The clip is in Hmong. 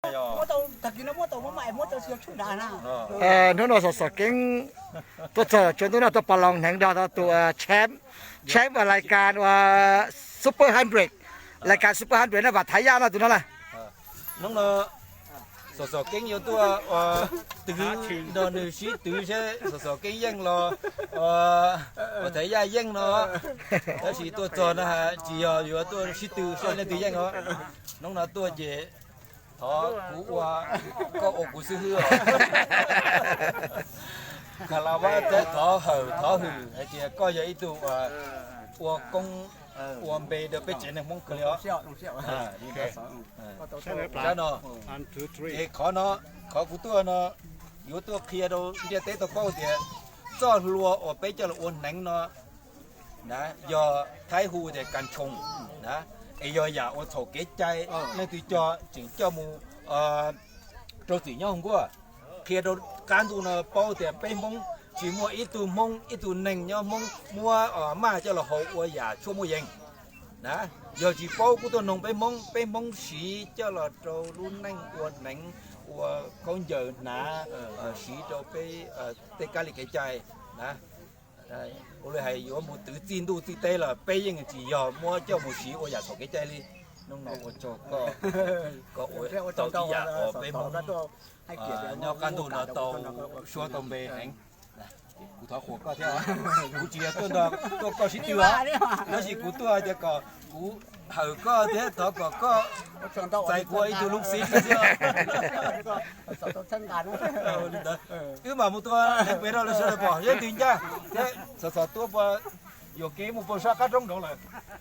Hnub no Xov Xov Keeb tuaj txog tsaus ntuj no tuaj pab loo hneev nrog tus Pab Loos Hneev, tus Champ, Champ lais kas ua Super Hundred, lais kas Super Hundred no Vam Thaiv Yaj no tus no na. Hnub no Xov Xov Keeb yuav tuaj ua twv nrog nws sib twv seb Xov Xov Keeb yeej los Vam Thaiv Yaj yeej no, tab sis tuaj txog no tsis yog yuav tuaj sib tw seb leej twg yeej os. Hnub no tuaj ces thov kuv ua, koj ua kuv xib hwb os. Kha la vab thov hawm thov hwm hais tias koj yog ib tug ua koob ua npe rau peb tsev neeg Hmoob kawg li os. Sab no, es qhov no, qhov kuv tuaj no yuav tuaj qhia rau ntiaj teb tau paub tias txoj hlua uas peb coj los ua hneev no na yog Thaib hu tias kas tshoos na, es yog yam uas txhaum kev cai, leej twg coj tseem coj mus rau txim nyob hauv nkuaj. Qhia rau qab ntuj no paub tias peb Hmoob tsis muaj ib tug Hmoob ib tug neeg nyob Hmoob muab maj coj los haus ua yam tshuaj muaj yees na. Yog tsis paub kuj tuaj noog peb Hmoob, peb Hmoob siv coj los rau lub neej ua hneev, ua khaub ncaws hnav, siv rau peb tej kab li kev cai na. Ua li hais yuav mus twv txij ntuj txij teb los peb yeej tsis yog muab coj mus siv ua yam txhaum kev cai li. Hnub no ua tsaug koj, koj ua tau ib yam uas peb Hmoob nyob qab ntuj no tau suab tau npe heev. Kuv thov qhuas koj thiab, kuv tsis yog tuaj nrog tuaj koj sib tw os, tab sis kuv tuaj hais tias kom kuv hawm koj thiab thov kom koj txais kuv ua ib tug lub xib xwb. Wb mam mus tua neeg pem rau lawv sawv daws pom seb twg ncaj thiab. Xov Xov tuaj puas yuam kev mus puas sab qab roob nraud lawm?